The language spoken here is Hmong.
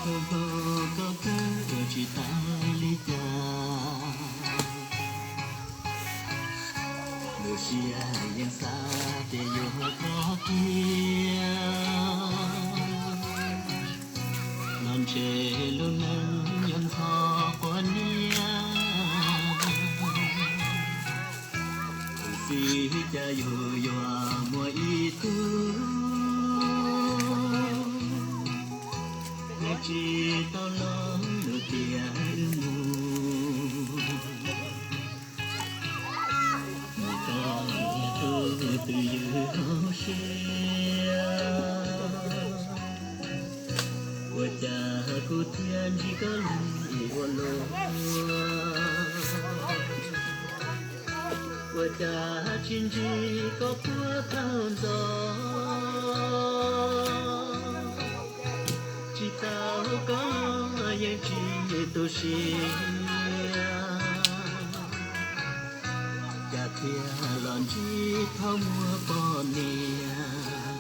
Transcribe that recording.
Tus hlub koj kawg ua tsis tau li cas, lub siab yeej xav tias yuav koj kiag, los ntshe lub neej yuav ntxhov quav niab. Tus txiv cas yus yuav muaj ib tug, nws tsis tau los lus tias wb mus. Mus koj niag tub twj ywm hauv siab, ua cas kuv thiaj ntsib koj li ua luaj? Ua cas tsis ntsib koj puag thaum ntxov? Tsis tau koj los yeej tsis tu siab, cas thiaj los ntsib thaum muaj poj niam.